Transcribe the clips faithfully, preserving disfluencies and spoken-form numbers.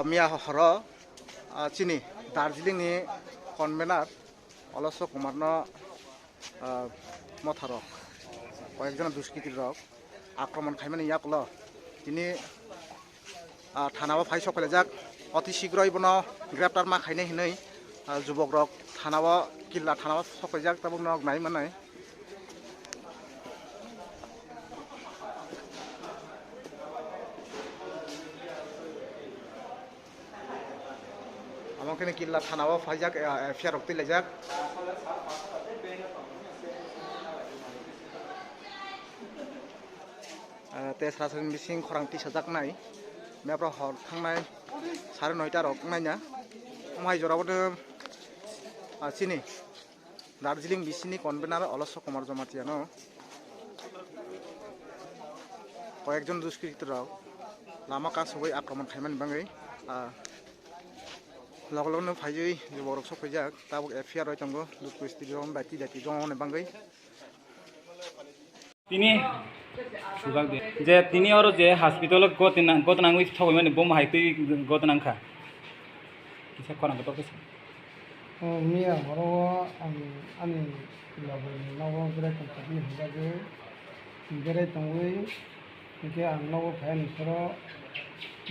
Miya horo, ah, chini Darjeeling ni convener Oloso Kumar no, ah, motha rok, koyek jona duskiti rok akromon khaimani yakulo tini, ah, thana o phai sok phaijak. Oti sigroi bono greptar ma khainai hinui, ah, jubok rok thana o, Killa thana o sok phaijak, tabuk norok nai manai. Omo khe Killa thana o phaijak, eh, F I R rok twi laijak. Eh, tei sara sari bising khorang tisajaknai. Map rok hor thangnai sare noita rok wngnaina. Omo hai jora bono, ah, chini Darjeeling bisini convener Oloso Kumar Jamatia no koyekjon duskritirok lama kasugwi akromon khaimani bagwi, ah, log logno phaiwi borok sok phaijak, tabuk F I R roi tongo, duskritirok daiti daiti jongmani bagwi. Tini sujak de. Je tini oro je hospital o gotna-, gotnangwi thogwi mani bom hai twi gotnang kha. Kisa khorang kotor kisa. O miya horo o ang ani logi nogo berai tongthokni hwnjagwi berai tongwi, hinkhe ang nogo phai ani phoro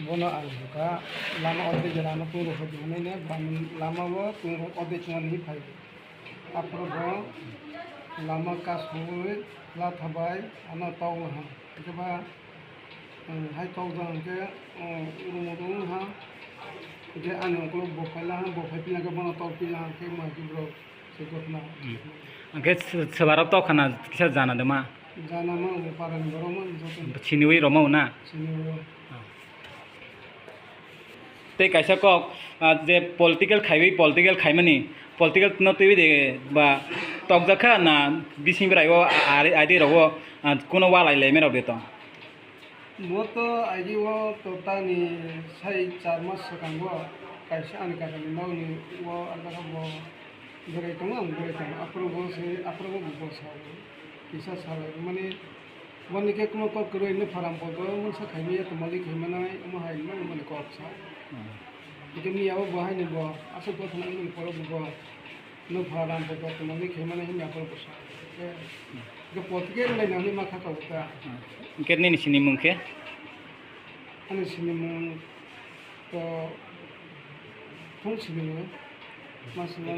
bono ang hwnkha lama ordek jora ano twi rwkha di hwnwi ne lama o twi ordek chwngno hinwi phai. Aphuru bo lama kasugwi latha bai ano tokla ha. Hinkhe ba, um, hai tokjak hinkhe, um, rumo rung ha. Hinkhe ani ukuluk bo phaila ha, bo phai pila khe bono tok pila ha khe ma khe bro se gotna. Hmm. Hinkhe se-, sebarok tok khana kisa jana de ma? Jana ma bo parani borok ma joto. Siniwi roma na? Siniwi. Ah. Tei kaisa kok, ah, je political khaiwi, political khaimani, political no twiwi de ba tokjak kha na bising bwrai o, ah, ari, aidi rogo, ah, kuno walai lai merok de tong. Bo to aidi o to tani sai char mas swkango kaisa ani kakani nokni o arjakha bo. Berai tongo, ang berai tongo. Aphuru bo se, aphuru bo bo sao. Kisa sao. Mani, boni khe kuno kok kwrwi no pharam bo, bo mungsa khaimaya, tongmali khaimanai, omo hai no mani kok sa. Hmm. Hingke miya bo bo hai ni bo, aswk bo thangmani poro bo bo. No pharam bo, bo tongmali khaimanai himya aphuru bo sa. Hingke, hingke political lai nangni ma kha kok ta. Hmm. Hingke nini sini mung khe? Ani sini mung To, thung sini mo. Mas mo.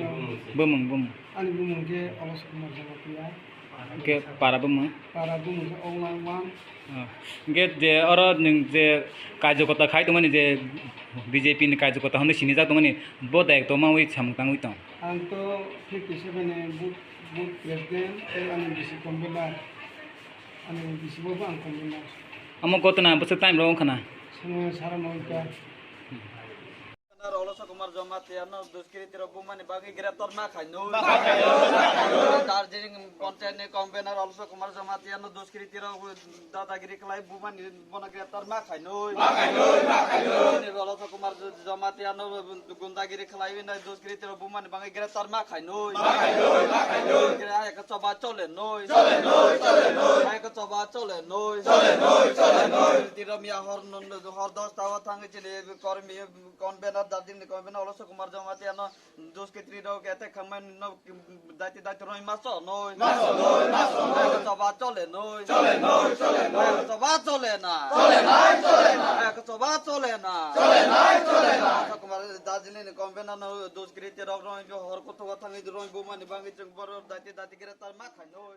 Bumung, bumung. Ani bumung khe Oloso Kumar Jamatia. Khe para bumung? Para bumung khe Onglang Wang. Ah. Hingke je oro nwng je kaijakota khai tongmani je B J P ni kaijakota hwnwi sinijak tongmani bo dayok tongma wi samung tangwi tong. Ang to fifty seven ni booth, booth president tei ani bisi convener. Ani bisi bo ang convener. Amo gotna bwswk time rok wngkha na? Sini sara noita. Oloso Kumar Jamatia no duskritirok bumani bagwi greptar ma khainwi. Darjeeling Panchayat ni convener Oloso Kumar Jamatia no duskritirok dadagiri khlai bumani bono greptar ma khainwi. Chini Oloso Kumar Jamatia no gundagiri khlaiwi nai duskritirok bumani bagwi greptar ma khainwi. Hai khe choba chole noi. Hai khe choba chole noi. Tiro miya hor, hor dosta o thangwi chini kormi convener, Darjeeling ni convener Oloso Kumar Jamatia no duskritri rok attack khamani no daiti daiti roi ma cho noi. Hai khe choba chole noi. Hai khe choba chole na. Hai khe choba chole na. Oloso Kumar Darjeeling ni convener no duskritirok roi hor kuthuk o thangwi roi bumani bagwi chwng borok daiti daiti greptar ma khainwi.